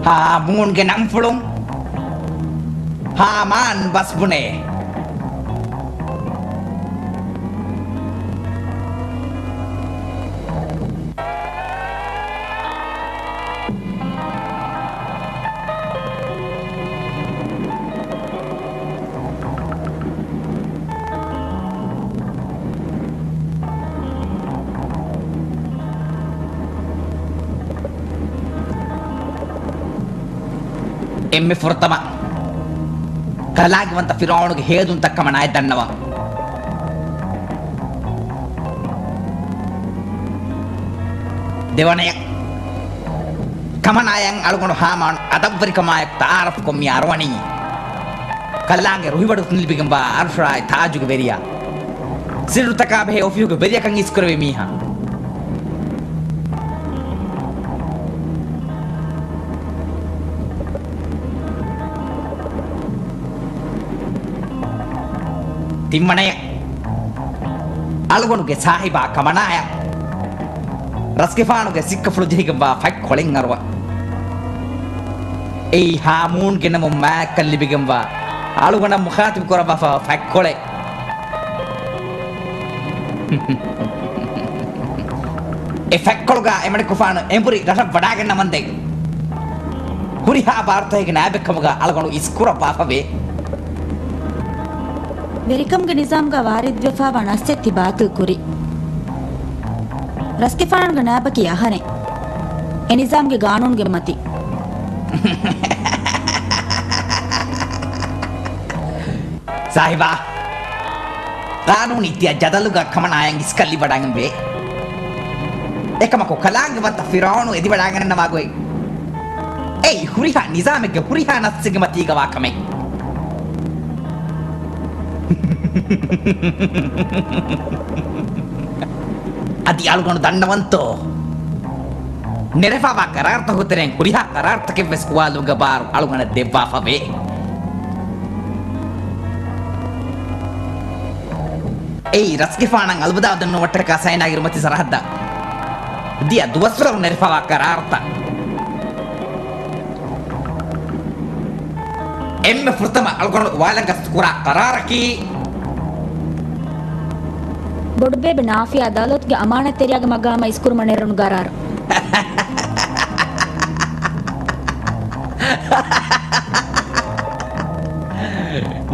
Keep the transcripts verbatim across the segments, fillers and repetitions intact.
ހާމޫންގެ ނަންފުޅުން ހާމާން ބަސްބުނޭ. އެންމެ ފުރަތަމަ، ކަލާނގެވަންތަ ފިރުޢައުނުގެ ހޭދުންތައް ކަމަނާއަށް ދަންނަވަން. ދެވަނަޔަށް، ކަމަނާޔަށް އަޅުގަނޑު ހާމާން އަދަބުވެރިކަމާއެކު ތަޢާރަފްކޮށް މި އަރުވަނީ، ކަލާނގެ ރުހިވަޑުތައް ލިބިގެންވާ އަރުޝާއި ތާޖުގެ ވެރިޔާ، ސިއްރުތަކާބެހޭ އޮފީހުގެ ވެރިޔަކަށް އިސްކުރެވޭ މީހާ. ތިންވަނަޔަށް، އަޅުގަނޑުގެ ސާހިބާ ކަމަނާޔަށް ރަސްގެފާނުގެ ސިއްކަފުޅު ޖެހިގެންވާ ފަތްކޮޅެއް އަރުވަން. އެއީ ހާމޫންގެ ނަމުން މާތްކަން ލިބިގެންވާ، އަޅުގަނޑަށް މުޚާތިބު ކުރައްވާފަ ފަތްކޮޅެއް. އެ ފަތްކޮޅުގަ އެމަނިކުފާނު އެނބުރި ރަށަށް ވަޑާގަންނަވަންދެން، ހުރިހާ ބާރުތަކެއްގެ ނާއިބެއްކަމުގަ އަޅުގަނޑު އިސްކުރައްވާފަވޭ. ވެރިކަމުގެ ނިޒާމްގަ ވާރިދުވެފަވާ ނައްސެއް ތި ބާތިލް ކުރި. ރަސްގެފާނުގެ ނާއިބަކީ އަހަރެން. އެ ނިޒާމްގެ ގާނޫނުގެ މަތިން. ސާހިބާ، ގާނޫނީ ތިޔަ ޖަދަލުގަ ކަމަނާޔަށް އިސްކަށް ލިބިވަޑައިގެންވޭ. އެކަމަކު ކަލާނގެވަންތަ ފިރުޢައުނު އެދިވަޑައިގަންނަވާ ގޮތް. އެއީ ހުރިހާ ނިޒާމެއްގެ ހުރިހާ ނައްސެއްގެ މަތީގަ ވާ ކަމެއް. އަދި އަޅުގަނޑު ދަންނަވަންތޯ؟ ނެރެފަވާ ޤަރާރުތަކުގެ ތެރެއިން ހުރިހާ ޤަރާރުތަކެއްވެސް ހުވާލުވުމުގެ ބާރު އަޅުގަނޑަށް ދެއްވާފަވޭ. އެއީ ރަސްގެފާނަށް އަލްވިދާޢު ދަންނަވަން ވައްޓަކާ ސައިނާގެ އިރުމަތީ ސަރަހައްދަށް ދިޔަ ދުވަސްވަރު ނެރެފަވާ ޤަރާރުތައް. އެންމެ ފުރަތަމަ އަޅުގަނޑު ވާލަން ގަސްތުކުރާ ޤަރާރަކީ، ބޮޑުބޭބެ ނާފިޔާ ދައުލަތުގެ އަމާނަތްތެރިޔާގެ މަގާމަށް އިސްކުރުމަށް ނެރުނު ޤަރާރު.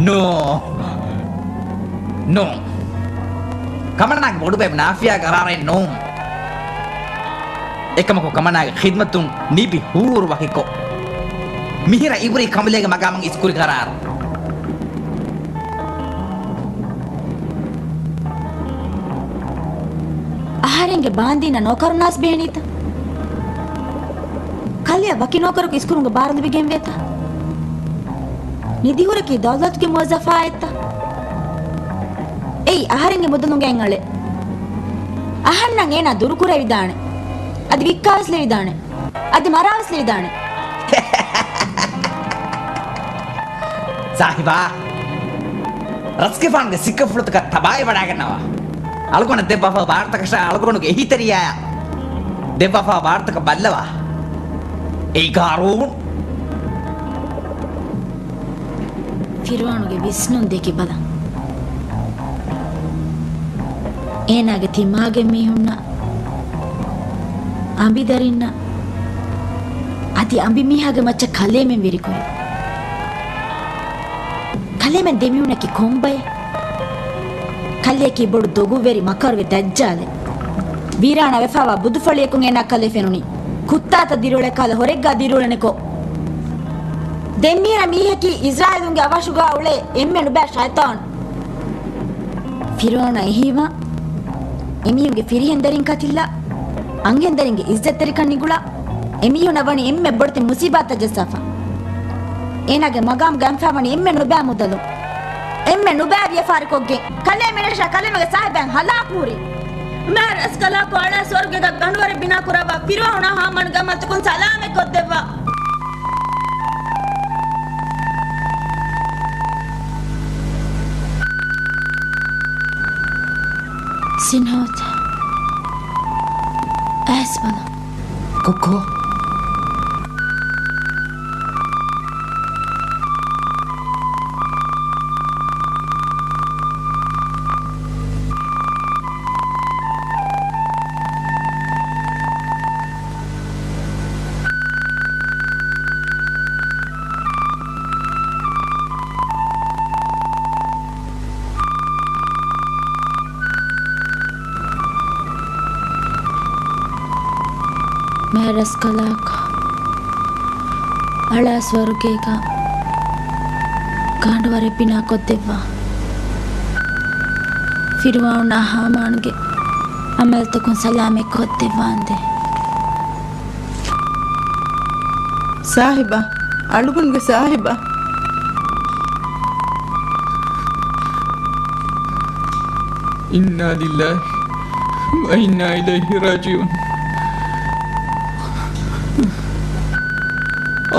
ނޯ. ނޫން. ކަމަނާގެ ބޮޑުބޭބެ ނާފިޔާގެ ޤަރާރެއް ނޫން. އެކަމަކު ކަމަނާގެ ޚިދްމަތުން ނިބި ހޫރު ވަކިކޮށް، މިހިރަ އިބުރީ ކަނބުލޭގެ މަގާމަށް އިސްކުރި ޤަރާރު. އަހަރެންގެ ބާންދީނަށް ނޯކަރުންނާސް ބޭނީތަ؟ ކަލެއަށް ވަކި ނޯކަރަކު އިސްކުރުމުގެ ބާރު ލިބިގެންވޭތަ؟ ނިދިހުރަކީ ދައުލަތުގެ މުވައްޒަފާއެއްތަ؟ އެއީ އަހަރެންގެ މުދަލުން ގެން އަޅެ. އަހަންނަށް އޭނާ ދުރުކުރެވިދާނެ. އަދި ވިއްކާވެސް ލެވިދާނެ. އަދި މަރާވެސް ލެވިދާނެ. ސާހިބާ، ރަސްގެފާނުގެ ސިއްކަފުޅުތަކަށް ތަބާވެވަޑައިގަންނަވާ. އަޅުގަނޑަށް ދެއްވާފަ ބާރުތަކަށާ އަޅުގަނޑުގެ އެހީތެރިޔާއަށް ދެއްވާފަ ބާރުތަކަށް ބައްލަވާ. އެއީ ޤާރޫނު. ފިރުޢައުނުގެ ވިސްނުން ދެކިބަލަ. އޭނާގެ ތިމާގެ މީހުންނަށް، އަނބިދަރިންނަށް، އަދި އަނބިމީހާގެ މައްޗަށް ކަލޭމެން ވެރިކުރި. ކަލޭމެން ދެމީހުންނަކީ ކޮންބައެއް؟ ކަލެއަކީ ބޮޑު ދޮގުވެރި މަކަރުވެރި ދައްޖާލެއް. ވީރާނާ ވެފަވާ ބުދުފަޅިއަކުން އޭނާ ކަލޭ ފެނުނީ. ކުއްތާތައް ދިރިއުޅޭ ކަހަލަ ހޮރެއްގާ ދިރިއުޅެނިކޮށް. ދެން މީރަ މީހަކީ އިސްރާއީލުންގެ އަވަށުގާ އުޅޭ އެންމެ ނުބައި ޝައިޠާން. ފިރުޢައުނަށް އެހީވާ، އެމީހުންގެ ފިރިހެންދަރިން ކަތިއްލާ، އަންހެންދަރިންގެ އިއްޒަތްތެރިކަން ނިގުޅާ، އެމީހުންނަށް ވަނީ އެންމެ ބޮޑެތި މުސީބާތައް ޖައްސާފަ. އޭނާގެ މަގާމް ގަންފާވަނީ އެންމެ ނުބައި މުދަލުން. އެންމެ ނުބައި ވިޔަފާރިކޮށްގެން. ކަލޭމެނަށާ ކަލޭމެގެ ސާހިބައިން ހަލާކުހުރި. މާ ރަސްކަލާކޮ އަޅާ ސުވަރުގޭގަ ގަނޑުވަރެއް ބިނާކުރައްވާ ފިރުޢައުނާ ހާމާންގެ ޢަމަލުތަކުން ސަލާމަތްކޮށްދެއްވާ. ސިންހޯތަ؟ އައިސް ބަލަ. ކޮއްކޮ. މޭ ރަސްކަލާކޮ އަޅާ ސުވަރުގޭގަ ގަނޑުވަރެއް ބިނާ ކޮށްދެއްވާ. ފިރުޢައުނާ ހާމާންގެ ޢަމަލުތަކުން ސަލާމަތް ކޮށްދެއްވާނދޭ. ސާހިބާ، އަޅުގަނޑުގެ ސާހިބާ. އިންނާ ލިއްލާހި ވަ އިންނާ އިލައިހި ރާޖިޢޫން.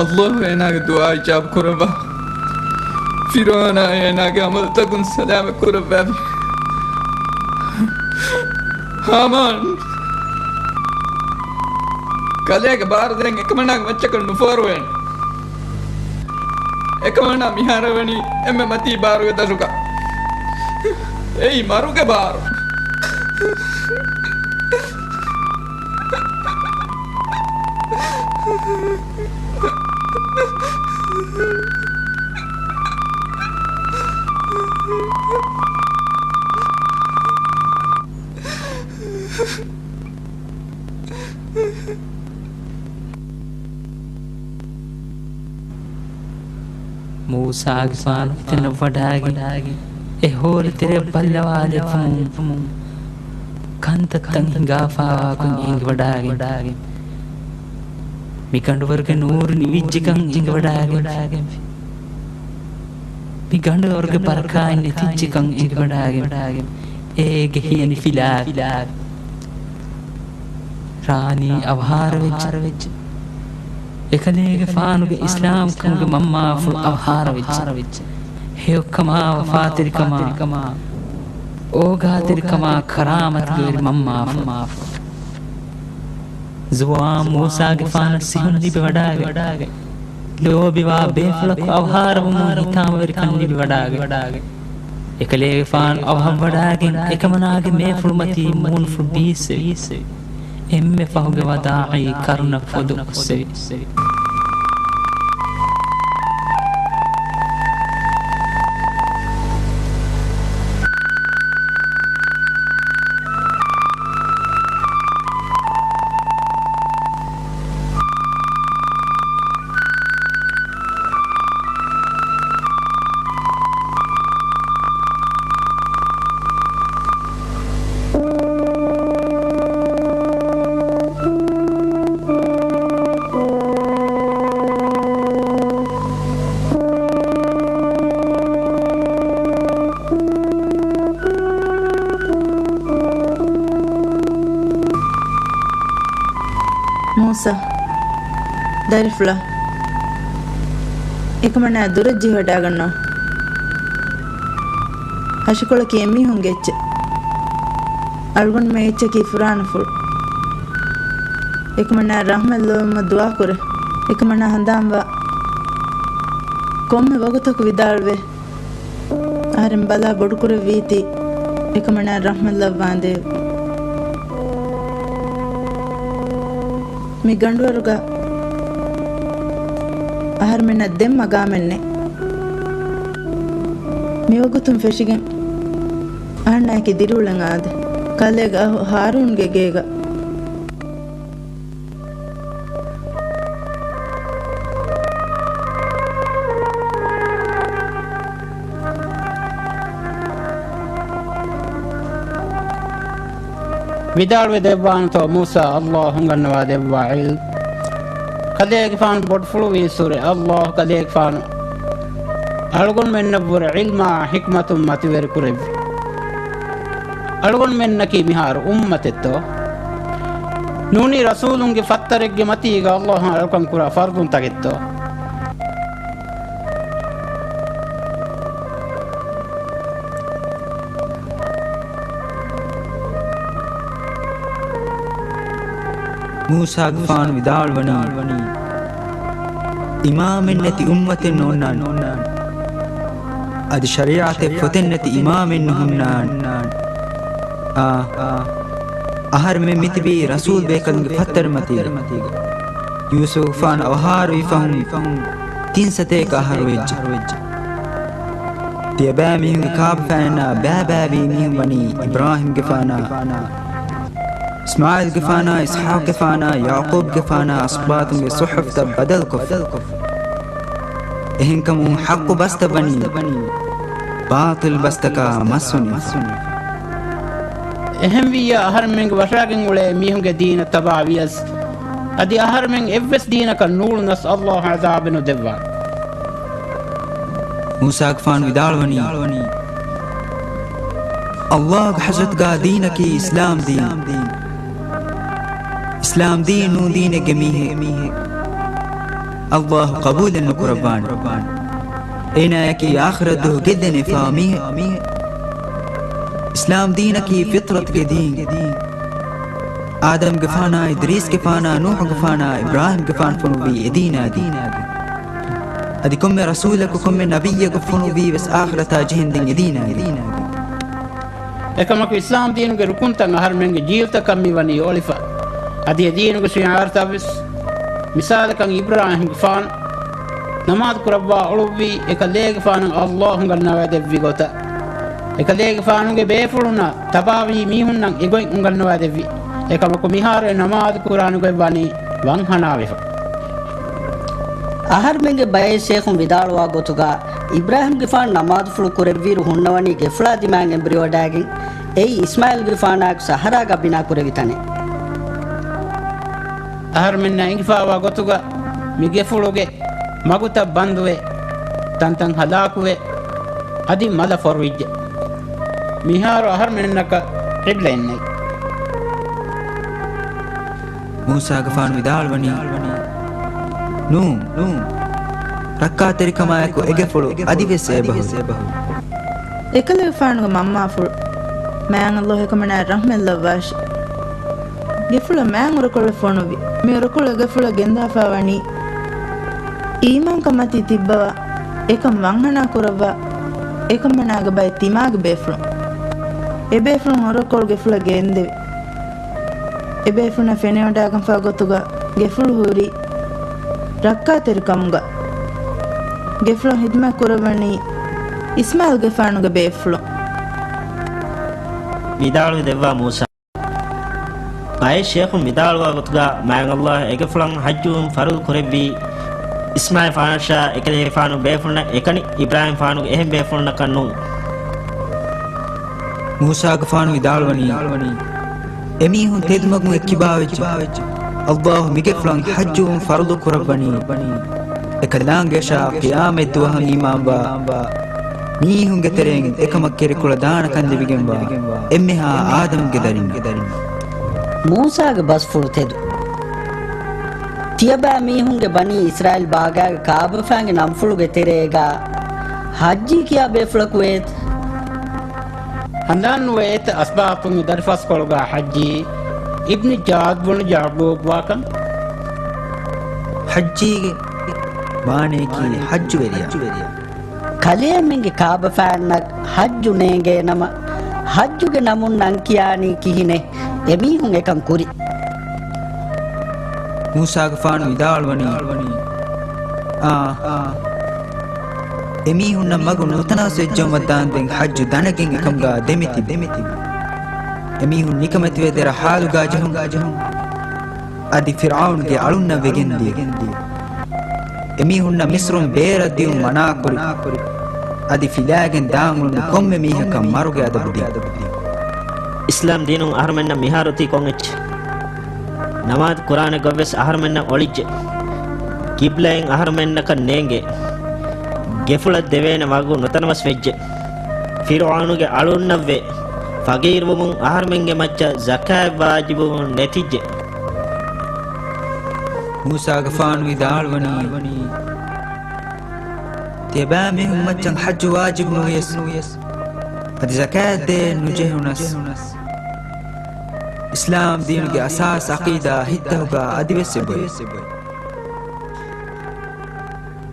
ﷲ އޭނާގެ ދުޢާ އިޖާބަ ކުރައްވާ. ފިރުޢައުނާ އޭނާގެ ޢަމަލުތަކުން ސަލާމަތް ކުރައްވާވި. ހާމާން، ކަލޭގެ ބާރު ދެން އެކަމަނާގެ މައްޗަކަށް ނުފޯރުވޭނެ. އެކަމަނާ މިހާރު ވަނީ އެންމެ މަތީ ބާރުގެ ދަށުގަ. އެއީ މަރުގެ ބާރު. މޫސާގެފާނު އެތަނަށް ވަޑާގެން އެ ހޯލު ތެރެއަށް ބައްލަވާލެއްވުމުން ކަންތައްތައް ހިނގާފާވާކޮށް އެނގިވަޑާގެން މި ގަނޑުވަރުގެ ނޫރު ނިވިއްޖެކަން އެނގިވަޑާގެން މި ގަނޑުވަރުގެ ބަރަކާތް ނެތިއްޖެކަން އެނގިވަޑާގެން އޭގެ ހިޔަ ނިފިލާ. ރާނީ އަވަހާރަވެއްޖެ. އެކަލޭގެފާނުގެ އިސްލާމްކަމުގެ މަންމާފުޅު އަވަހާރަވެއްޖެ. ހެޔޮކަމާ ވަފާތެރިކަމާ، އޯގާތެރިކަމާ ކަރާމަތުގެ ވެރި މަންމާފުޅު. ޒުވާން މޫސާގެފާނަށް ސިހުން ލިބިވަޑާގެ، ލޯބިވާ ބޭފުޅަކު އަވަހާރަވުމުން ހިތާމަވެރިކަން ލިބިވަޑާގެ، އެކަލޭގެފާނު އަވަހަށްވަޑާގެން އެކަމަނާގެ މޭފުޅުމަތީ މޫނުފުޅު ބީއްސެވި. އެންމެ ފަހުގެ ވަދާޢީ ކަރުނަ ފޮދު އޮއްސެވި. މޫސާ، ދަރިފުޅާ، އެކަމަނާ ދުރަށް ޖެހިވަޑާގަންނަވާ. ހަށިކޮޅަކީ އެމީހުންގެ އެއްޗެއް. އަޅުގަނޑުމެން އެއްޗަކީ ފުރާނަފުޅު. އެކަމަނާ ރަޙްމަތް ލޯބިވުމަށް ދުޢާކުރޭ. އެކަމަނާ ހަނދާންވާ. ކޮންމެ ވަގުތަކު ވިދާޅުވޭ. އަހަރެން ބަލާ ބޮޑުކުރެއްވީތީ އެކަމަނާ ރަޙްމަތް ލައްވާނދޭ. މި ގަނޑުވަރުގަ އަހަރުމެންނަށް ދެން މަގާމެއް ނެތް. މިވަގުތުން ފެށިގެން އަހަންނާއެކީ ދިރިއުޅެން އާދެ. ކަލޭގެ އަހު ހާރޫންގެ ގޭގަ. ވިދާޅުވެ ދެއްވާނެތޯ މޫސާ، ﷲ އުނގަންނަވާ ދެއްވާ ޢިލްމު. ކަލޭގެފާނު ބޮޑުފުޅުވީއްސުރެ، ﷲ ކަލޭގެފާނު އަޅުގަނޑުމެންނަށްވުރެ ޢިލްމާ ޙިކްމަތުން މަތިވެރި ކުރެއްވި. އަޅުގަނޑުމެންނަކީ މިހާރު އުއްމަތެއްތޯ؟ ނޫނީ ރަސޫލުންގެ ފައްތަރެއްގެ މަތީގަ ﷲ އަށް އަޅުކަން ކުރާ ފަރުޟުންތަކެއްތޯ؟ މޫސާގެފާނު ވިދާޅުވަނީ، އިމާމެއް ނެތި އުއްމަތެއް ނޯންނާނެ. އަދި ޝަރީޢަތެއް ފޮތެއް ނެތި އިމާމެއް ނުހުންނާނެ. އާ، އަހަރެމެން މިތިބީ ރަސޫލް ބޭކަލުންގެ ފައްތަރެއް މަތީގަ. ޔޫސުފުގެފާނު އަވަހާރަވި ފަހުން ތިން ސަތޭކަ އަހަރު ވެއްޖެ. ތިޔަބައިމީހުންގެ ކާބަފައިންނާ ބައިބައިވީ މީހުން ވަނީ އިބްރާހީމްގެފާނާ އިސްމާޢީލްގެފާނާ، އިސްޙާޤްގެފާނާ، ޔަޢުޤޫބްގެފާނާ އަސްބާޠުންގެ ޞުޙުފްތައް ބަދަލުކޮށްފި. އެހެންކަމުން ޙައްޤު ބަސްތައް ވަނީ ބާޠިލް ބަސްތަކާ މަސްވަނީ. އެހެންވިއްޔާ އަހަރެމެންގެ ވަށާގެން އުޅޭ މީހުންގެ ދީނަށް ތަބާވިޔަސް، އަދި އަހަރެމެން އެއްވެސް ދީނަކަށް ނޫޅުނަސް، ﷲ ޢަޛާބެއް ނުދެއްވާނެ. މޫސާގެފާނު ވިދާޅުވަނީ، ﷲގެ ޙަޟްރަތުގާ ދީނަކީ އިސްލާމް ދީން. އިސްލާމް ދީން ނޫން ދީނެއްގެ މީހެއް ﷲ ޤަބޫލެއް ނުކުރައްވާނެ. އޭނާޔަކީ އާޚިރަތް ދުވަހު ގެއްލެނިފާ މީހެއް. އިސްލާމް ދީނަކީ ފިޠްރަތުގެ ދީން. އާދަމްގެފާނާ، އިދްރީސްގެފާނާ، ނޫޙުގެފާނާ، އިބްރާހީމްގެފާނު ފޮނުއްވީ އެ ދީނާގެ. އަދި ކޮންމެ ރަސޫލަކު، ކޮންމެ ނަބިއްޔަކު ފޮނުއްވީ ވެސް އާޚިރަތާ ޖެހެންދެން އެ ދީނާގެ. އެކަމަކު، އިސްލާމް ދީނުގެ ރުކުންތައް އަހަރުމެންގެ ޖީލުތަކަށް މިވަނީ އޮޅިފަ. އަދި އެ ދީނުގެ ޝިޢާރުތައް ވެސް، މިސާލަކަށް އިބްރާހީމްގެފާނު ނަމާދު ކުރައްވާ އޮޅުއްވީ އެކަލޭގެފާނަށް ﷲ އުނގަންނަވާ ދެއްވި ގޮތަށް. އެކަލޭގެފާނުގެ ބޭފުޅުންނަށް ތަބާވީ މީހުންނަށް އެގޮތް އުނގަންނަވާ ދެއްވި. އެކަމަކު، މިހާރު އެ ނަމާދު ކުރާނެ ގޮތް ވަނީ ވަންހަނާވެފަ. އަހަރުމެންގެ ބައެއް ޝޭޚުން ވިދާޅުވާ ގޮތުގަ، އިބްރާހީމްގެފާނު ނަމާދުފުޅު ކުރެއްވިއިރު ހުންނަވަނީ ގެފުޅާ ދިމާއިން އެނބުރިވަޑައިގެން، އެއީ އިސްމާޢީލްގެފާނާއެކު ސަހަރާގަ ބިނާކުރެއްވި ތަނެއް. އަހަރުމެންނަށް އެނގިފާވާ ގޮތުގަ މި ގެފުޅުގެ މަގުތައް ބަންދުވެ، ތަންތަން ހަލާކުވެ، އަދި މަލަށް ފޮރުވިއްޖެ. މިހާރު އަހަރުމެންނަކަށް ޤިބްލައެއް ނެތް. މޫސާގެފާނު ވިދާޅުވަނީ، ނޫން، ނޫން. ރައްކާތެރިކަމާއެކު އެގެފުޅު އަދިވެސް އެބަހުރި. އެކަލޭގެފާނުގެ މަންމާފުޅު، މާތް ﷲ އެކަމަނާއަށް ރަޙްމަތްލައްވާށި. ގެފުޅަށް މާތް އުރަކޮޅެއް ފޮނުއްވި. މި އުރަކޮޅު އެގެފުޅަށް ގެންދާފާވަނީ، އީމާންކަން މަތީ ތިއްބަވާ، އެކަން ވަންހަނާ ކުރައްވާ، އެކަމަނާގެ ބައެއް ތިމާގެ ބޭފުޅުން. އެބޭފުޅުން އުރަކޮޅު ގެފުޅަށް ގެންދެވި. އެބޭފުޅުންނަށް ފެނިވަޑައިގަންފާ ގޮތުގަ ގެފުޅު ހުރީ ރައްކާތެރިކަމުގަ. ގެފުޅަށް ހިދުމަތް ކުރައްވަނީ އިސްމާޢީލްގެފާނުގެ ބޭފުޅުން. ވިދާޅުވި ދެއްވާ މޫސާ. ބައެއް ޝޭޚުން ވިދާޅުވާ ގޮތުގަ، މާތް ﷲ އެގެފުޅަށް ޙައްޖުވުން ފަރުޟު ކުރެއްވީ އިސްމާޢީލްފާނަށާ އެކަލޭގެފާނު ބޭފުޅުންނަށް އެކަނި، އިބްރާހީމްފާނުގެ އެހެން ބޭފުޅުންނަކަށް ނޫން. މޫސާގެފާނު ވިދާޅުވަނީ، އެމީހުން ތެދުމަގުން އެއްކިބާވެއްޖެ. ﷲ މިގެފުޅަށް ޙައްޖުވުން ފަރުޟު ކުރައްވަނީ އެކަލާނގެއަށާ ޤިޔާމަތްދުވަހަށް އީމާންވާ، މީހުންގެ ތެރެއިން އެކަމަށް ކެރިކުޅަދާނަކަން ލިބިގެންވާ އެންމެހާ އާދަމްގެ ދަރިން. މޫސާގެ ބަސްފުޅު ތެދު. ތިޔަބައިމީހުންގެ ބަނީ އިސްރާއީލް ބާގާގެ ކާބަފާންގެ ނަންފުޅުގެ ތެރޭގަ ޙައްޖީ ކިޔާ ބޭފުޅަކު ވޭތަ؟ ހަނދާން ނުވޭތަ އަސްބާޠުންގެ ދަރިފަސްކޮޅުގަ ޙައްޖީ އިބްނި ޖާދް ބުނު ޔަޢުޤޫބް ވާކަން؟ ޙައްޖީގެ މާނަޔަކީ ޙައްޖުވެރިޔާ. ކަލޭމެންގެ ކާބަފާންނަށް ޙައްޖު ނޭނގޭނަމަ، ޙައްޖުގެ ނަމުން ނަން ކިޔާނީ ކިހިނެއް؟ އެމީހުން އެކަން ކުރި. މޫސާގެފާނު ވިދާޅުވަނީ، އާ، އެމީހުންނަށް މަގު ނުތަނަވަސް ވެއްޖައުމަށްދާންދެން ޙައްޖު ދަނެގެން އެކަމުގަ ދެމިތިބި. އެމީހުން ނިކަމެތިވެ ދެރަ ޙާލުގަ ޖެހުން. އަދި ފިރްޢައުންގެ އަޅުންނަށް ވެގެންދިޔަ. އެމީހުންނަށް މިޞްރުން ބޭރަށް ދިޔުން މަނާކުރި. އަދި ފިލާގެން ދާން އުޅުނު ކޮންމެ މީހަކަށް މަރުގެ އަދަބު ދިން. އިސްލާމް ދީނުން އަހަރުމެންނަށް މިހާރު އޮތީ ކޮން އެއްޗެއް؟ ނަމާދު ކުރާނެ ގޮތްވެސް އަހަރުމެންނަށް އޮޅިއްޖެ. ޤިބްލައެއް އަހަރުމެންނަކަށް ނޭނގޭ. ގެފުޅަށް ދެވޭނެ މަގު ނުތަނަވަސް ވެއްޖެ. ފިރްޢައުނުގެ އަޅުންނަށްވެ ފަގީރުވުމުން އަހަރުމެންގެ މައްޗަށް ޒަކާތް ވާޖިބުވުން ނެތިއްޖެ. މޫސާގެފާނު ވިދާޅުވަނީ، ތިޔަބައިމީހުން މައްޗަށް ޙައްޖު ވާޖިބު ނުވިޔަސް، އަދި ޒަކާތް ދޭން ނުޖެހުނަސް، އިސްލާމް ދީނުގެ އަސާސް ޢަޤީދާ ހިތްތަހުގަ އަދިވެސް އެބޮތް.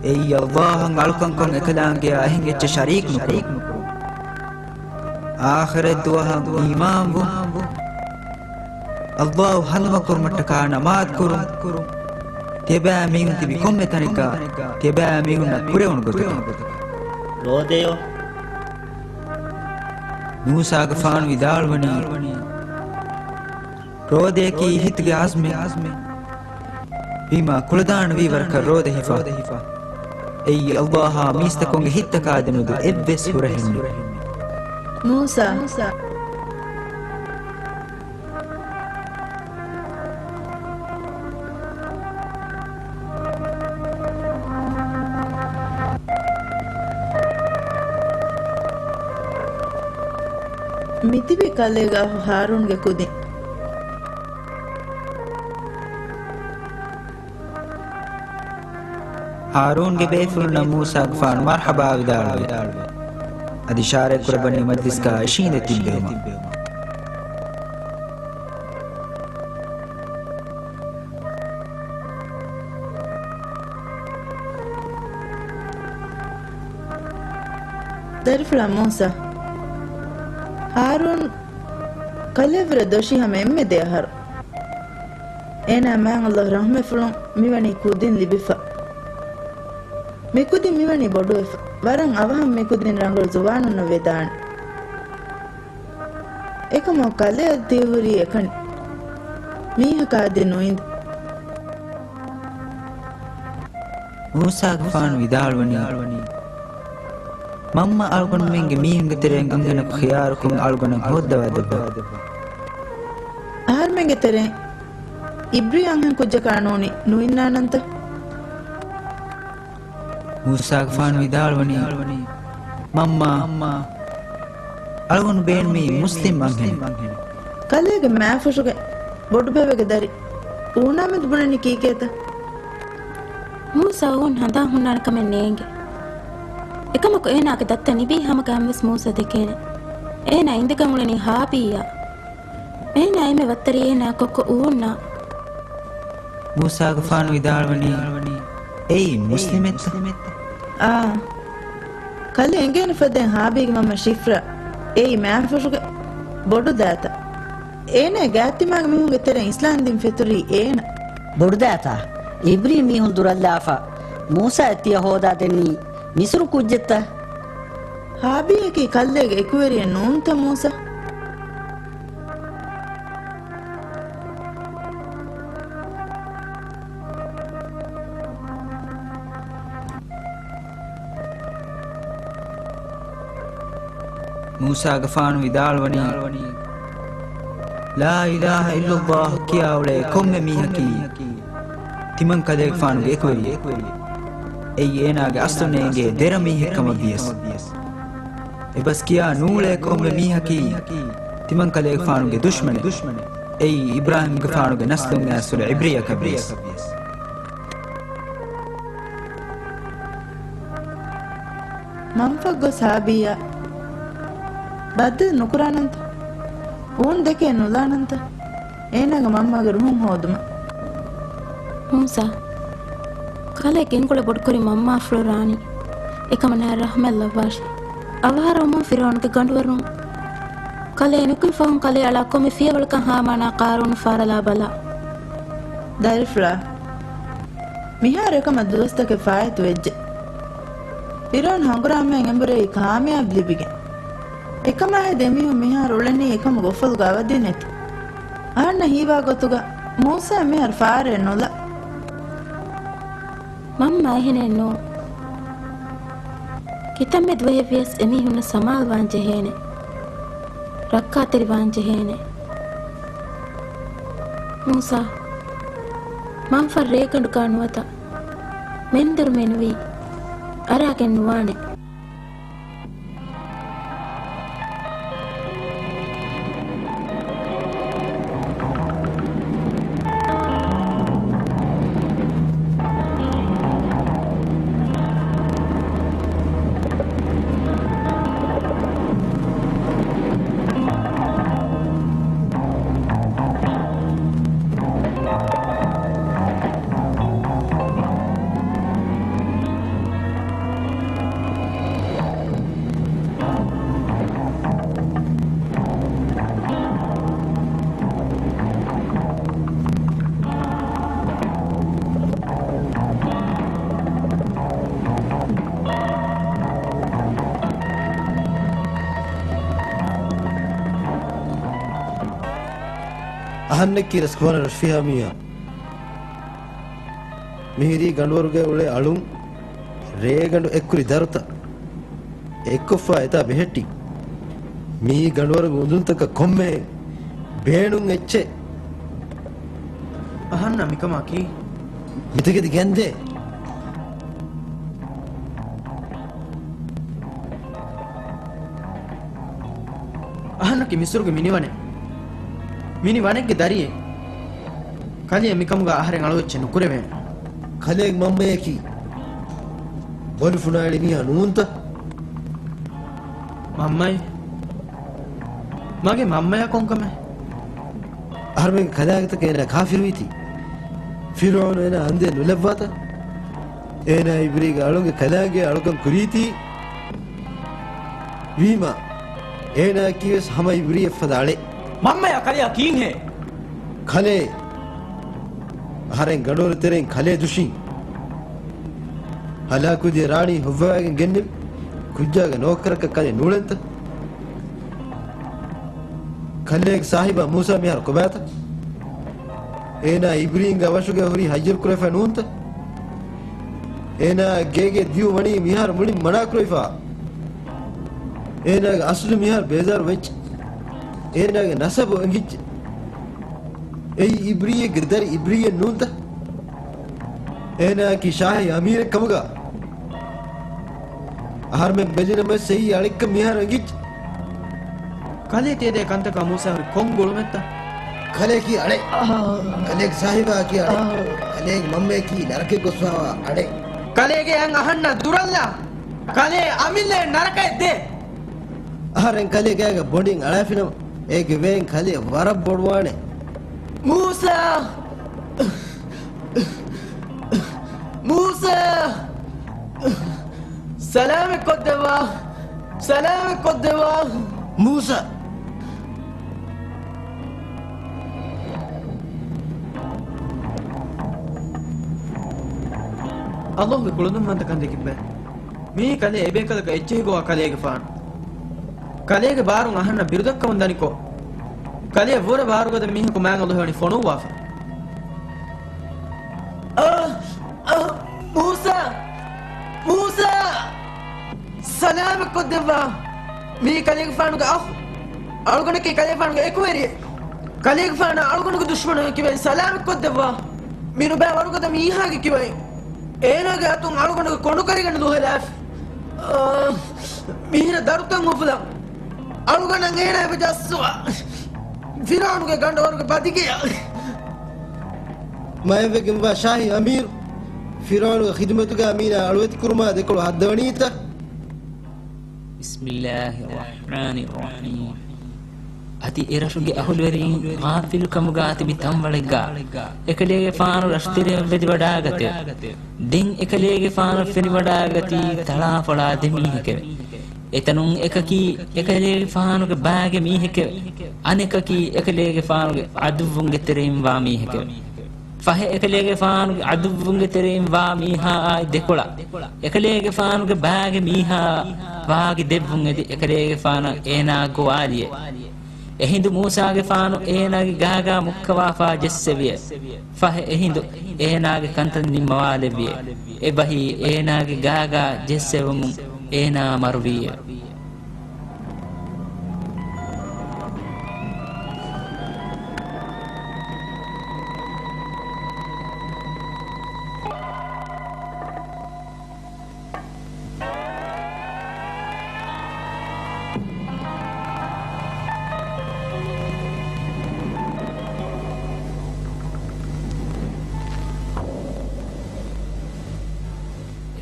އެއީ ﷲ އަށް އަޅުކަންކޮށް އެކަލާނގެއާ އެހެން އެއްޗެއް ޝަރީކް ނުކުރުން. އާޚިރަތް ދުވަހަށް އީމާންވުން. ﷲ އަށް ހަނދުމަކުރުމަށްޓަކާ ނަމާދު ކުރުން. ތިޔަބައިމީހުން ތިބި ކޮންމެ ތަނެއްގަ ތިޔަބައިމީހުންނަށް ކުރެވުނު ގޮތަކަށް. ރޯދަޔޯ؟ މޫސާގެފާނު ވިދާޅުވަނީ، ރޯދަޔަކީ ހިތުގެ އަޒްމެއް. ވީމާ ކުޅަދާނަވީ ވަރަކަށް ރޯދަ ހިފާ. އެއީ އައްލާހާ މީސްތަކުންގެ ހިތްތަކާ ދެމެދު އެއްވެސް ހުރަހެއް ނޫން. މޫސާ. މިތިބީ ކަލޭގެ އަޚު ހާރޫންގެ ކުދިން. ހާރޫންގެ ބޭފުޅުންނަށް މޫސާގެފާނު މަރްޙަބާ ވިދާޅުވި. އަދި އިޝާރަތް ކުރައްވަނީ މަޖްލިސްގަ އިށީނދެ ތިއްބެވުމަށް. ދަރިފުޅާ މޫސާ، ހާރޫން ކަލޭވެރި ދޮށީ ހަމަ އެންމެ ދެ އަހަރު. އޭނާ މާތް އައްލާހު ރަޙްމަތްފުޅުން މިވަނީ ކުދިން ލިބިފަ. މި ކުދިން މިވަނީ ބޮޑުވެފަ. ވަރަށް އަވަހަށް މި ކުދިން ރަނގަޅު ޒުވާނުންނަށް ވެދާނެ. އެކަމަކު ކަލޭ އަދި ތިޔަ ހުރީ އެކަނި. މީހަކާ އަދި ނުއިނދެ. މޫސާގެފާނު ވިދާޅުވަނީ، މަންމަ އަޅުގަނޑުމެންގެ މީހުންގެ ތެރެއިން އަންހެނަކު ޚިޔާރުކޮށް އަޅުގަނޑަށް ހޯއްދަވާ ދެއްވާ. އަހަރުމެންގެ ތެރެއިން އިބްރީ އަންހެން ކުއްޖަކާ ނޫނީ ނުއިންނާނަންތަ؟ މޫސާގެފާނު ވިދާޅުވަނީ، މަންމާ، އަޅުގަނޑު ބޭނުމީ މުސްލިމް އަންހެނެއް. ކަލޭގެ މާފުށުގެ ބޮޑުބޭބެގެ ދަރި އޫނާމެދު ބުނަނީ ކީކޭތަ؟ މޫސާ އޫން ހަނދާން ހުންނާނެ ކަމެއް ނޭނގެ. އެކަމަކު އޭނާގެ ދައްތަ ނިބީ ހަމަ ކަމެއްވެސް މޫސާ ދެކޭނެ. އޭނާ އިނދެގެން އުޅެނީ ހާބީއާ. އޭނާ އެންމެ ވައްތަރީ އޭނާ ކޮއްކޮ އޫންނާ. މޫސާގެފާނު ވިދާޅުވަނީ، އެއީ މުސްލިމެއްތަ؟ އާ. ކަލޭ އެނގޭނެ ފަދައިން ހާބީގެ މަންމަ ޝިފްރާ، އެއީ މާފުށުގެ ބޮޑު ދާތަ. އޭނާ ގާތްތިމާގެ މީހުންގެ ތެރެއިން އިސްލާންދީން ފެތުރީ އޭނަ. ބޮޑުދާތާ، އިބްރީ މީހުން ދުރަށްލާފަ، މޫސާ އެ ތިޔަ ހޯދާ ދެނީ މިސުރު ކުއްޖެއްތަ؟ ހާބީއަކީ ކަލޭގެ އެކުވެރިއެއް ނޫންތަ މޫސާ؟ މޫސާގެފާނު ވިދާޅުވަނީ، ލާ އިލާހަ އިއްލައްލާހު ކިޔާ އުޅޭ ކޮންމެ މީހަކީ ތިމަން ކަލޭގެފާނުގެ އެކުވެރިއެއް. އެއީ އޭނާގެ އަސްލު ނޭނގޭ ދެރަ މީހެއް ކަމަށް ވިޔަސް. އެބަސް ކިޔާ ނޫޅޭ ކޮންމެ މީހަކީ ތިމަން ކަލޭގެފާނުގެ ދުޝްމަނެއް. އެއީ އިބްރާހީމްގެފާނުގެ ނަސްލުން އައިސްފުޅު އިބްރީއަކަށް ވިޔަސް. މަންފަށް ގޮސް ހާބީއަށް ބައްދަލު ނުކުރާނަންތަ؟ އޫން ދެކޭ ނުލާނަންތަ؟ އޭނާގެ މަންމަގެ ރުހުން ހޯދުމަށް. މޫސާ، ކަލޭ ގެންގުޅެ ބޮޑުކުރި މަންމާފުޅު ރާނީ. އެކަމަށް ނާ ރަޙްމަތް ލައްވާށި. އަވަހަށް ރައުމުން ފިރުޢައުނުގެ ގަނޑުވަރުން ކަލޭ ނުކުތް ފަހުން ކަލޭ އަޅާ ކޮންމެ ފިޔަވަޅަކަށް ހާމާނާ ޤާރޫނު ފާރަލާ ބަލާ. ދަރިފުޅާ، މިހާރު އެކަމަށް ދުވަސްތަކެއް ފާއިތު ވެއްޖެ. ފިރުޢައުނު ހަނގުރާމައިން އެނބުރެއީ ކާމިޔާބު ލިބިގެން. އެކަމާ ހެދި އެމީހުން މިހާރު އުޅެނީ އެކަމުގެ އުފަލުގަ އަވަދި ނެތި. އަހަންނަށް ހީވާ ގޮތުގަ މޫސާ މިހާރު ފާރައެއް ނުލާ. މަންމަ އެހެނެއް ނޫން. ކިތައްމެ ދުވަހެއް ވިޔަސް އެމީހުންނަށް ސަމާލުވާން ޖެހޭނެ. ރައްކާތެރިވާން ޖެހޭނެ. މޫސާ، މަންފަށް ރޭގަނޑުގަ ނުވަތަ މެންދުރު މެނުވީ އަރާގެން ނުވާނެ. އަހަންނަކީ ރަސްކުމާރު ރަޝްފިހާ މީހާ. މިހިރީ ގަނޑުވަރުގައި އުޅޭ އަޅުން ރޭގަނޑު އެއްކުރި ދަރުތައް އެއްކޮށްފާ އެތާ ބެހެއްޓި. މިއީ ގަނޑުވަރުގެ އުނދުންތަކަށް ކޮންމެ ބޭނުން އެއްޗެއް. އަހަންނަށް މިކަމާ ކީ؟ މިތަކެތި ގެންދޭ. އަހަންނަކީ މިސުރުގެ މިނިވަނެއް. މިނިވަނެއްގެ ދަރިއެއް. ކަލެއަށް މިކަމުގަ އަހަރެން އަޅުއެއްޗެއް ނުކުރެވޭނެ. ކަލޭގެ މަންމަޔަކީ ބޮލިފުނާއެޅި މީހާ ނޫންތަ؟ މަންމައެއް؟ މަގޭ މަންމަޔާ ކޮންކަމެއް؟ އަހަރެމެންގެ ކަލާގެތަކަށް އޭނާ ކާފިރުވީތީ. ފިރުޢައުނު އޭނާ އަންދޭ ނުލައްވާތަ؟ އޭނާ އިބްރީގެ އަޅުގެ ކަލާނގެ އަޅުކަން ކުރީތީ. ވީމާ، އޭނާއަކީވެސް ހަމަ އިބްރީއަށް ފަދަ އަޅެއް. މަންމަޔާ ކަލެއާ ކީންހޭ؟ ކަލޭ. އަހަރެން ގަނޑުވަރު ތެރެއިން ކަލޭ ދުށީ. ހަލާކުދިޔަ ރާނީ ހޮއްވަވައިގެން ގެންނެވި ކުއްޖާގެ ނޯކަރަކަށް ކަލޭ ނޫޅެންތަ؟ ކަލޭގެ ސާހިބާ މޫސާ މިހާރު ކޮބާތަ؟ އޭނާ އިބްރީންގެ އަވަށުގައި ހުރީ ހައްޔަރު ކުރެފަ ނޫންތަ؟ އޭނާ ގޭގެ ދިޔު ވަނީ މިހާރު މުޅިން މަނާކުރެވިފަ. އޭނާގެ އަސްލު މިހާރު ބޭޒާރު ވެއްޖެ. އޭނާގެ ނަސަބު އެނގިއްޖެ. އެއީ އިބްރީއެއްގެ ދަރި އިބްރީއެއް ނޫންތަ؟ އޭނާއަކީ ޝާހީ އަމީރެއް ކަމުގަ. އަހަރުމެން ބެލިނަމަވެސް އެއީ އަޅެއްކަން މިހާރު އެނގިއްޖެ. ކަލޭ ތިޔަދޭ ކަންތަކާ މޫސާ ހުރި ކޮން ގުޅުމެއްތަ؟ ކަލޭ ކީ އަޅެއް. ކަލޭގެ ސާހިބާ ކީ އަޅެއް. ކަލޭގެ މަންމަޔަކީ ނަރަކައަށް ގޮސްފާވާ އަޅެއް. ކަލޭގެ އަން އަހަންނަށް ދުރަށްލާ. ކަލޭ އަމިއްލައަށް ނަރަކައަށް ދޭ. އަހަރެން ކަލޭ ގާގަ ބޮޑިން އަޅާފިނަމަ، އޭގެ ވޭން ކަލޭ ވަރަށް ބޮޑުވާނެ. މޫސާ! މޫސާ! ސަލާމަތް ކޮށްދެއްވާ! ސަލާމަތް ކޮށްދެއްވާ! މޫސާ! އަލްލާހުގެ ކުޅަދުންވަންތަކަން ދެކިއްބަ. މިއީ ކަލޭ އެބޭކަލަކަށް އެއްޗެހި ގޮވާ ކަލޭގެފާނު. ކަލޭގެ ބާރުން އަހަންނަށް ބިރުދައްކަމުން ދަނިކޮށް، ކަލޭ ވުރެ ބާރުގަދަ މީހަކު މާތް އަލްލާހު ވަނީ ފޮނުއްވާފަ. އާ! އާ! މޫސާ! މޫސާ! ސަލާމަތް ކޮށްދެއްވާ! މީ ކަލޭގެފާނުގެ އަޚު. އަޅުގަނޑަކީ ކަލޭގެފާނުގެ އެކުވެރިއެއް. ކަލޭގެފާނާ އަޅުގަނޑުގެ ދުޝްމަނު ކިބައިން ސަލާމަތް ކޮށްދެއްވާ! މި ނުބައި ވަރުގަދަ މީހާގެ ކިބައިން. އޭނާގެ އަތުން އަޅުގަނޑުގެ ކޮނޑުކަރިގަނޑު ދުހަލާފި. އާ، މިހިރަ ދަރުތައް އުފުލަން. އަޅުގަނޑަށް އޭނާ އެބަ ޖައްސުވާ. ފިރުޢައުނުގެ ގަނޑުވަރުގެ ބަދިގެއަށް. މައެއްވެގެންވާ ޝާހީ އަމީރު، ފިރުޢައުނުގެ ޚިދުމަތުގަ މީނާ އަޅުވެތި ކުރުމާ ދެކޮޅު ހައްދަވަނީތަ؟ بسم الله الرحمن الرحيم. އަދި އެ ރަށުގެ އަހުލުވެރީން ޣާފިލުކަމުގާ ތިބި ތަންވަޅެއްގާ އެކަލޭގެފާނު ރަށުތެރެއަށް ވެދިވަޑާގަތެވެ. ދެން އެކަލޭގެފާނު ފެނިވަޑާގަތީ ތަޅާފޮޅާ ދެ މީހެކެވެ. އެތަނުން އެކަކީ އެކަލޭގެފާނުގެ ބާގެ މީހެކެވެ. އަނެކަކީ އެކަލޭގެފާނުގެ އަދުއްވުންގެ ތެރެއިން ވާ މީހެކެވެ. ފަހެ އެކަލޭގެފާނުގެ އަދުއްވުންގެ ތެރެއިން ވާ މީހާއާއި ދެކޮޅަށް އެކަލޭގެފާނުގެ ބާގެ މީހާއާ ވާގި ދެއްވުން އެދި އެކަލޭގެފާނަށް އޭނާ ގޮވާލިއެވެ. އެހިނދު މޫސާގެފާނު އޭނާގެ ގާގާ މުއްކަވާފާ ޖެއްސެވިއެވެ. ފަހެ އެހިނދު އޭނާގެ ކަންތައް ނިންމަވާލެއްވިއެވެ. އެބަހީ އޭނާގެ ގާގާ ޖެއްސެވުމުން އޭނާ މަރުވީއެވެ.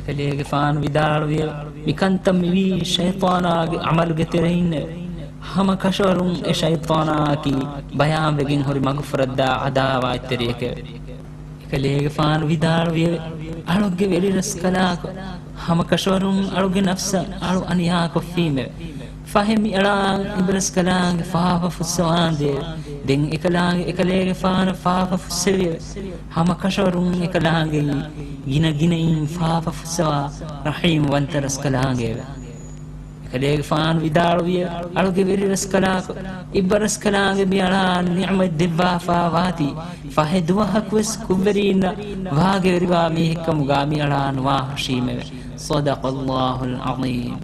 އެކަލޭގެފާނު ވިދާޅުވިއެވެ. މިކަންތައް މިވީ ޝައިޠާނާގެ ޢަމަލުގެ ތެރެއިންނެވެ. ހަމަ ކަށަވަރުން އެ ޝައިޠާނާއަކީ ބަޔާންވެގެން ހުރި މަގުފުރައްދާ ޢަދާވާތްތެރިއެކެވެ. އެކަލޭގެފާނު ވިދާޅުވިއެވެ. އަޅުގެ ވެރިރަސްކަލާކޮ، ހަމަ ކަށަވަރުން އަޅުގެ ނަފްސަށް އަޅު އަނިޔާކޮށްފީމެވެ. ފަހެ މިއަޅާ އިބަރަސްކަލާނގެ ފާފަ ފުއްސަވާނދޭވެ. ދެން އެކަލާނގެ އެކަލޭގެފާނަށް ފާފަ ފުއްސެވިއެވެ. ހަމަ ކަށަވަރުން އެކަލާނގެއީ ގިނަ ގިނައިން ފާފަ ފުއްސަވާ ރަޙީމް ވަންތަ ރަސްކަލާނގެއެވެ. ކަލޭގެފާނު ވިދާޅުވިއެވެ. އަޅުގެ ވެރިރަސްކަލާކޮ، އިއްބަރަސްކަލާނގެ މި އަޅާން ނިޢުމަތް ދެއްވާފާ ވާތީ، ފަހެ ދުވަހަކުވެސް ކުށްވެރީންނަށް ވާގިވެރިވާ މީހެއްކަމުގާ މި އަޅާ ނުވާހުށީމެވެ. صدق الله العظيم.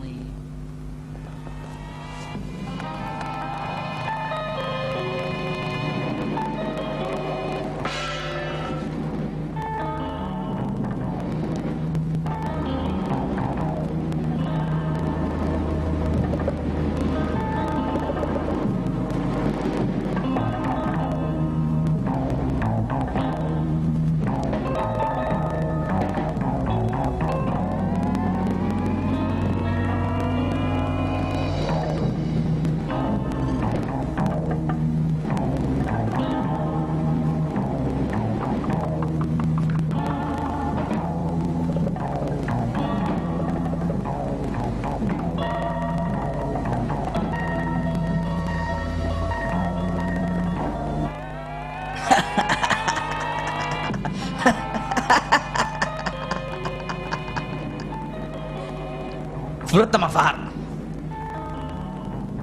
ފުރަތަމަ ފަހަރު.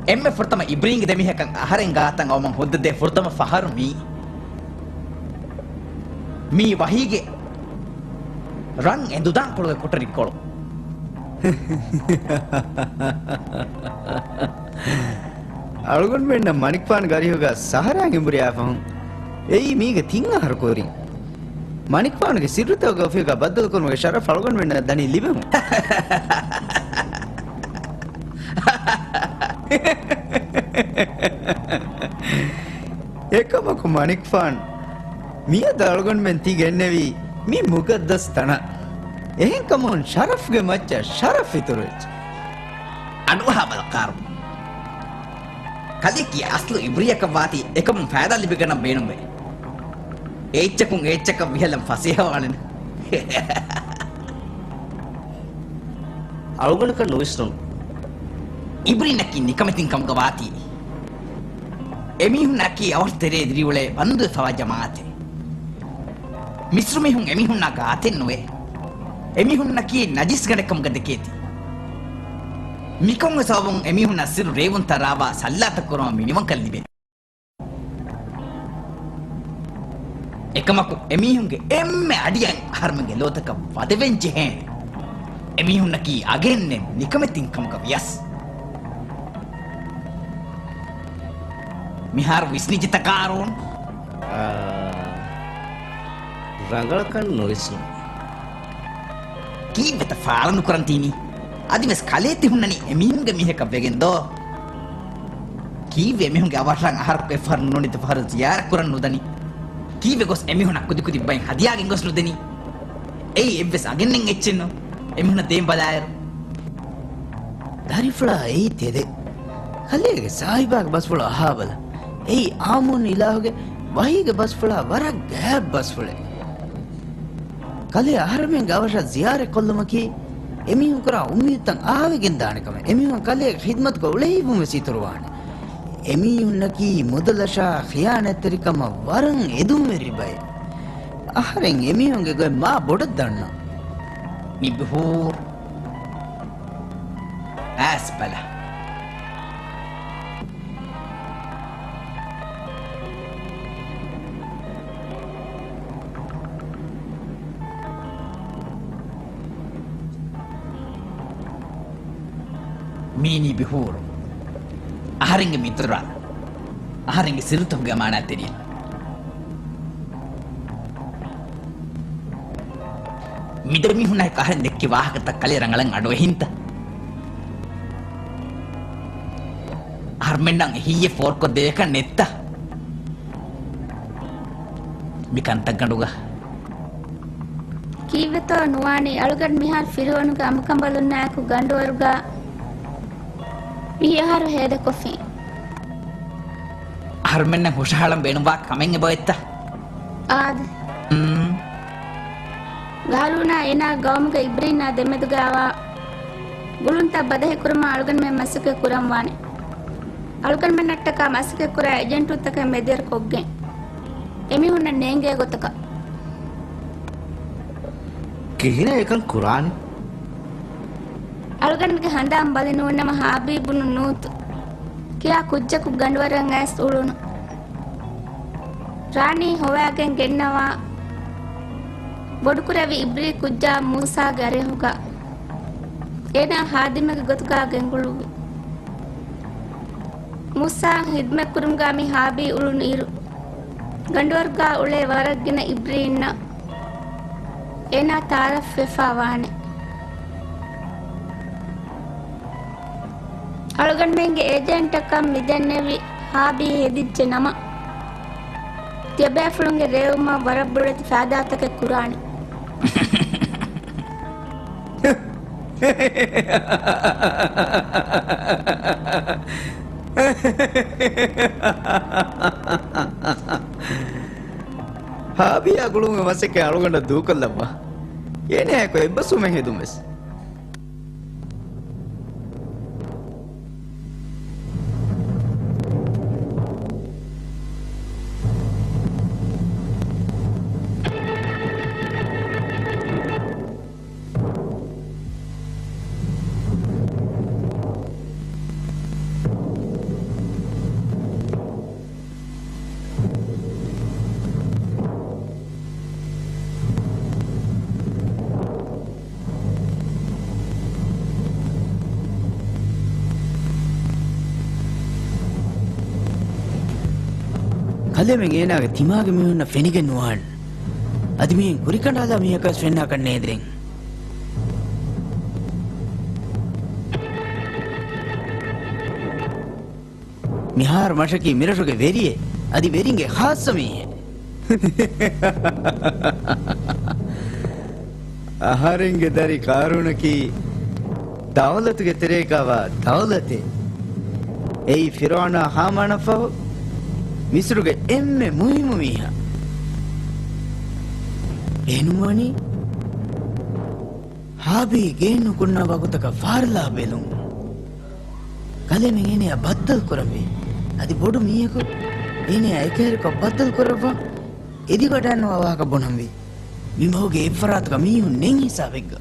އެންމެ ފުރަތަމަ އިބްރީންގެ ދެމީހަކަށް އަހަރެން ގާތަށް އައުމަށް ހުއްދަދޭ ފުރަތަމަ ފަހަރު މީ. މީ ވަހީގެ ރަން އެނދުދާންކޮޅުގެ ކޮޓަރިކޮޅު. އަޅުގަނޑުމެންނަށް މަނިކުފާނުގެ އަރިހުގަ ސަހަރާ ގެނބުރިއާ ފަހުން، އެއީ މީގެ ތިން އަހަރު ކުރިން. މަނިކުފާނުގެ ސިއްރުތަކުގެ އޮފީހުގަ ބައްދަލުކުރުމުގެ ޝަރަފް އަޅުގަނޑުމެންނަށް ދަނީ ލިބެމުން. އެކަމަކު މަނިކުފާނު މިއަދު އަޅުގަނޑުމެން ތި ގެންނެވީ މި މުގައްދަސް ތަނަށް. އެހެންކަމުން ޝަރަފްގެ މައްޗަށް ޝަރަފް އިތުރުވެއްޖެ. އަޑުއަހާ ބަލަ ކާރު. ކަލެއަކީ އަސްލު އިބްރީއަކަށް ވާތީ އެކަމުން ފައިދާ ލިބިގަންނަން ބޭނުންވޭ. އެއްޗަކުން އެއްޗަކަށް ވިހަލަން ފަސޭހަވާނެ. އަޅުގަނޑަކަށް ނުވިސްނުނު. އިބްރީންއަކީ ނިކަމެތިން ކަމުގަ ވާތީ. އެމީހުންނަކީ އަވަށް ތެރޭ ދިރިއުޅޭ ބަންދުވެފަވާ ޖަމާއަތެއް. މިސްރު މީހުން އެމީހުންނާ ގާތެއް ނުވޭ. އެމީހުންނަކީ ނަޖިސް ގަނޑެއް ކަމުގަ ދެކޭތީ. މިކަމުގެ ސަބަބުން އެމީހުންނަށް ސިއްރު ރޭވުންތައް ރާވާ ސައްލާތައް ކުރުމަށް މިނިވަންކަން ލިބޭ. އެކަމަކު، އެމީހުންގެ އެންމެ އަޑިއަށް އަހަރުމެންގެ ލޯތަކަށް ވަދެވެން ޖެހޭނެ. އެމީހުންނަކީ އަގެއްނެތް ނިކަމެތިން ކަމުގަ ވިޔަސް. މިހާރު ވިސްނިއްޖެތަ ޤާރޫން؟ އާ، ރަނގަޅަކަށް ނުވިސްނުން. ކީއްވެތަ ފާޅުނުކުރަން ތީނީ؟ އަދިވެސް ކަލޭ ތި ހުންނަނީ އެމީހުންގެ މީހަކަށް ވެގެން ދޯ؟ ކީއްވެ އެމީހުންގެ އަވަށްރާން އަހަރަކު އެއްފަހަރު ނޫނީތަ ފަހަރު ޒިޔާރަތް ކުރަން ނުދަނީ؟ ކީއްވެ ގޮސް އެމީހުންނަށް ކުދިކުދި ބައެއް ހަދިޔާ ގެންގޮސް ނުދެނީ؟ އެއީ އެއްވެސް އަގެއްނެތް އެއްޗެއްނު. އެމީހުންނަށް ދޭން ބަލާއިރު. ދަރިފުޅާ އެއީ ތެދެއް. ކަލޭގެ ސާހިބާގެ ބަސްފުޅު އަހާބަލަ. އެއީ އާމުން އިލާހުގެ ވަޙީގެ ބަސްފުޅާ ވަރަށް ގާތް ބަސްފުޅެއް. ކަލޭ އަހަރެމެންގެ އަވަށަށް ޒިޔާރަތް ކޮށްލުމަކީ، އެމީހުން ކުރާ އުއްމީދުތައް އާވެގެން ދާނެ ކަމެއް. އެމީހުން ކަލޭގެ ޚިދްމަތުގަ އުޅެހިއްވުން ވެސް އިތުރުވާނެ. އެމީހުންނަކީ މުދަލަށާ ޚިޔާނާތްތެރިކަމަށް ވަރަށް އެދުންވެރި ބައެއް. އަހަރެން އެމީހުންގެ ގޮތް މާ ބޮޑަށް ދަންނަ. މި ބިހޫރު އައިސް ބަލަ. މީނީ ބިހޫރު. އަހަރެންގެ މިތުރާ. އަހަރެންގެ ސިއްރުތަކުގެ އަމާނާތްތެރިން. މިދެމީހުންނާއެކު އަހަރެން ދެއްކި ވާހަކަތައް ކަލޭ ރަނގަޅަށް އަޑުއެހިންތަ؟ އަހަރުމެންނަށް އެހީއެއް ފޯރުކޮށްދެވޭކަށް ނެތްތަ؟ މި ކަންތައްގަނޑުގަ. ކީއްވެތޯ ނުވާނީ، އަޅުގަނޑު މިހާރު ފިރުވަނުގެ އަނބުކަނބަލުންނާއެކު ގަނޑުވަރުގަ ވިހި އަހަރު ހޭދަކޮށްފިން. އަހަރުމެންނަށް ހުށަހަޅަން ބޭނުންވާ ކަމެއް އެބައޮތްތަ؟ އާދެ. އުން. ގާރޫނާ އޭނާ ގައުމުގެ އިބްރީންނާ ދެމެދުގައިވާ ގުޅުންތައް ބަދަހިކުރުމަށް އަޅުގަނޑުމެން މަސައްކަތް ކުރަންވާނެ. އަޅުގަނޑުމެންނަށްޓަކާ މަސައްކަތްކުރާ އެޖެންޓުންތަކެއް މެދުވެރިކޮށްގެން، އެމީހުންނަށް ނޭނގޭ ގޮތަކަށް. ކިހިނެއް އެކަން ކުރާނީ؟ އަޅުގަނޑުގެ ހަނދާން ބަލި ނޫންނަމަ ހާބީ ބުނު ނޫތު ކިޔާ ކުއްޖަކު ގަނޑުވަރަށް އައިސް އުޅުނު. ރާނީ ހޮވާގެން ގެންނަވާ ބޮޑުކުރެއްވި އިބްރީ ކުއްޖާ މޫސާގެ އަރިހުގަ އޭނާ ހާދިމެއްގެ ގޮތުގަ ގެންގުޅުއްވި. މޫސާ ހިދުމަތްކުރުމުގަ މި ހާބީ އުޅުނު އިރު، ގަނޑުވަރުގަ އުޅޭ ވަރަށް ގިނަ އިބްރީންނަށް އޭނާ ތައާރަފް ވެފަ ވާނެ. އަޅުގަނޑުމެންގެ އޭޖެންޓަކަށް މިދެންނެވި ހާބީ ހެދިއްޖެ ނަމަ، ތިޔަބޭފުޅުންގެ ރޭވުމަށް ވަރަށް ބޮޑެތި ފައިދާތަކެއް ކުރާނެ. ހާބީއާ ގުޅުމުގެ މަސައްކަތް އަޅުގަނޑަށް ދޫކޮށްލައްވާ. އޭނައާއެކު އެއްބަސްވުމެއް ހެދުން ވެސް. ކަލޭމެން އޭނާގެ ތިމާގެ މީހުންނަށް ފެނިގެން ނުވާން. އަދި މިހެން ކުރިކަނޑާލާ މީހަކަށް ފެންނާކަށް ނޭދެން. މިހާރު މަށަކީ މިރަށުގެ ވެރިއެއް، އަދި ވެރިންގެ ޚާއްޞަ މީހެއް. އަހަރެންގެ ދަރި ޤާރޫނަކީ ދައުލަތުގެ ތެރޭގަވާ ދައުލަތެއް. އެއީ ފިރުޢައުނާ ހާމާނަށްފަހު މިސްރުގެ އެންމެ މުހިއްމު މީހާ. އެހެންވަނީ ހާބީ ގޭން ނުކުންނަ ވަގުތަކަށް ފާރުލާ ބެލުން. ކަލޭމެން އޭނަޔާ ބައްދަލު ކުރަންވީ. އަދި ބޮޑު މީހަކު އޭނަޔާ އެކަހެރިކޮށް ބައްދަލު ކުރައްވާ އެދިވަޑާންނަވާ ވާހަކަ ބުނަންވީ. މި މަހުގެ އެއްފަރާތުގަ މީހުން ނެތް ހިސާބެއްގަ.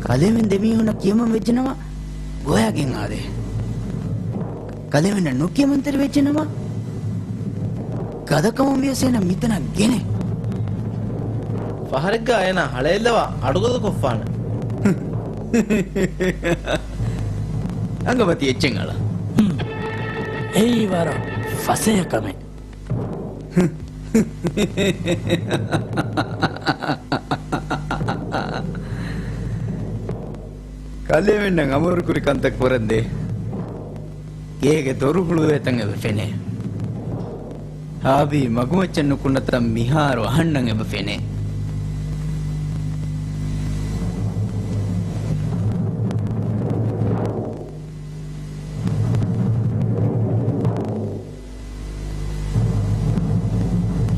ކަލޭމެން ދެމީހުންނަށް ކިޔަމަން ވެއްޖެނަމަ ގޮވައިގެން އާދޭ. ކަލޭމެންނަށް ނުކިޔަމަންތެރި ވެއްޖެނަމަ، ގަދަކަމުން ވިޔަސް އޭނަ މިތަނަށް ގެނެ. ފަހަރެއްގަ އޭނާ ހަޅޭއްލަވާ އަޑުގަދަކޮށްފާނެ. އަނގަމަތި އެއްޗެއް އަޅަ. ހުން. އެއީ ވަރަށް ފަސޭހަ ކަމެއް. ކަލޭމެންނަށް އަމުރުކުރި ކަންތައް ކުރަންދޭ. ގޭގެ ދޮރު ހުޅުވޭތަން އެބަ ފެނޭ. ހާބީ މަގުމައްޗަށް ނުކުންނަތަން މިހާރު އަހަންނަށް އެބަ ފެނޭ.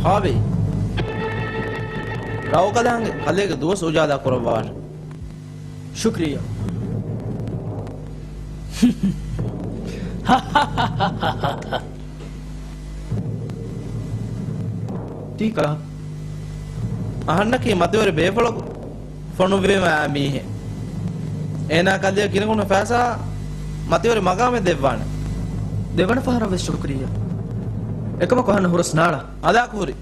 ހާބީ، ރައުކަލާނގެ ކަލޭގެ ދުވަސް އުޖާލާ ކުރައްވާށެ. ޝުކްރިއްޔާ. ތީކަ؟ އަހަންނަކީ މަތިވެރި ބޭފުޅަކު ފޮނުއްވީމަ އާ މީހެއް. އޭނާ ކަލެއަށް ގިނަގުނަ ފައިސާ މަތިވެރި މަގާމެއް ދެއްވާނެ. ދެވަނަ ފަހަރަށް ވެސް ޝުކްރިއްޔާ. އެކަމަކު އަހަންނަށް ހުރަސް ނާޅާ. އަލާކު ހުރި.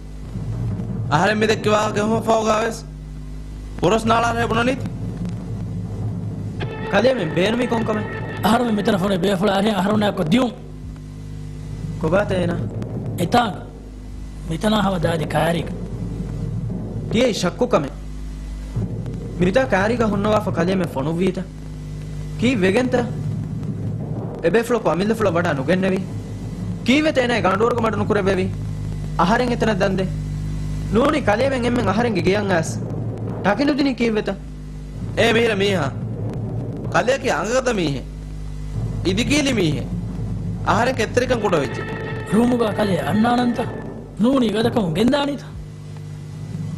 އަހަރެން މި ދެއްކި ވާހަކަ ހަމަ ފަހުގާވެސް ހުރަސް ނާޅާނެ ބުނަނީތަ؟ ކަލޭމެން ބޭނުމީ ކޮންކަމެއް؟ އަހަރުމެން މިތަނަށް ފޮނުވި ބޭފުޅާ އަހަރެން އަހަރުންނާއެކު ދިޔުން. ކޮބާތަ އޭނާ؟ އެތާނގަ. މިތަނާ ހަމަ ދާދި ކާރީގަ. ތިޔައީ ޝައްކު ކަމެއް. މިތާ ކާރީގަ ހުންނަވާފަ ކަލޭމެން ފޮނުއްވީތަ؟ ކީއްވެގެންތަ؟ އެބޭފުޅަކު އަމިއްލަފުޅަށް ވަޑާ ނުގެންނެވީ؟ ކީއްވެތަ އޭނާ ގަނޑުވަރުގަ މަޑު ނުކުރެއްވެވީ؟ އަހަރެން އެތަނަށް ދަންދެ. ނޫނީ ކަލޭމެން އެންމެން އަހަރެންގެ ގެޔަށް އައިސް ޓަކި ނުދިނީ ކީއްވެތަ؟ އޭ މީރަ މީހާ. ކަލެއަކީ އަނގަގަދަ މީހެއް. އިދިކީލި މީހެއް. އަހަރެން ކެތްތެރިކަން ކުޑަވެއްޖެ. ރޫމުގަ ކަލޭ އަންނާނަންތަ؟ ނޫނީ ގަދަކަމުން ގެންދާނީތަ؟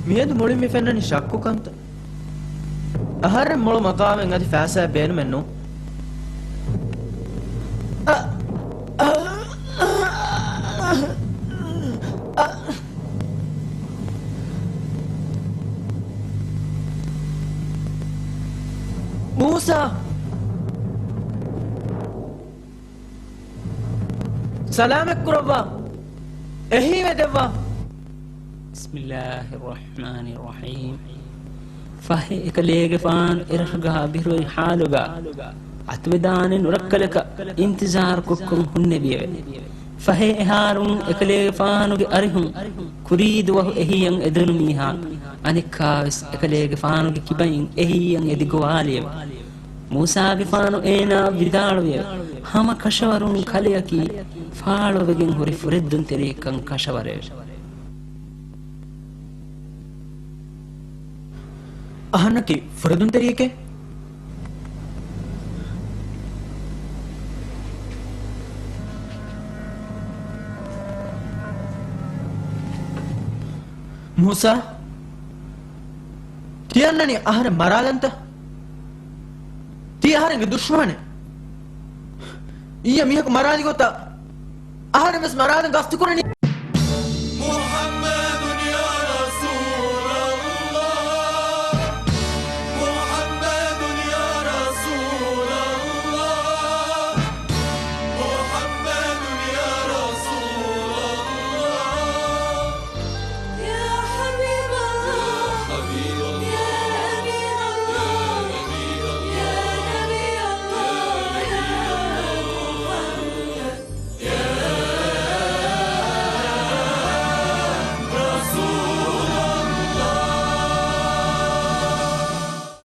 މިއަދު މުޅިން މި ފެންނަނީ ޝައްކު ކަންތައް. އަހަރެން މޮޅު މަގާމެއް އަދި ފައިސާއެއް ބޭނުމެއް ނޫން. އަ، އަ، އަ، އަ. ސާ! ސަލާމަތްކުރައްވާ. އެހީވެ ދެއްވާ. ބިސްމިއްލާހިއްރަޙްމާނިއްރަޙީމް. ފަހެ އެކަލޭގެފާނު އެރަށުގާ ބިރުވެރި ޙާލުގާ އަތުވެދާނެ ނުރައްކަލަކަށް އިންތިޒާރު ކޮށްކޮށް ހުންނެވިއެވެ. ފަހެ އެހާރުން އެކަލޭގެފާނުގެ އަރިހުން ކުރީ ދުވަހު އެހީއަށް އެދުނު މީހާ އަނެއްކާވެސް އެކަލޭގެފާނުގެ ކިބައިން އެހީއަށް އެދި ގޮވާލިއެވެ. މޫސާގެފާނު އޭނާއަށް ވިދާޅުވިއެވެ. ހަމަ ކަށަވަރުން ކަލެއަކީ ފާޅުވެގެން ހުރި ފުރެއްދުންތެރިއެއްކަން ކަށަވަރެވެ. އަހަންނަކީ ފުރެދުންތެރިއެކޭ؟ މޫސާ، ތި އަންނަނީ އަހަރެން މަރާލަންތަ؟ ތީ އަހަރެންގެ ދުޝްމަނެއް. އިއްޔެ މީހަކު މަރާލި ގޮތަށް އަހަރެން ވެސް މަރާލަން ގަސްތުކުރަނީ.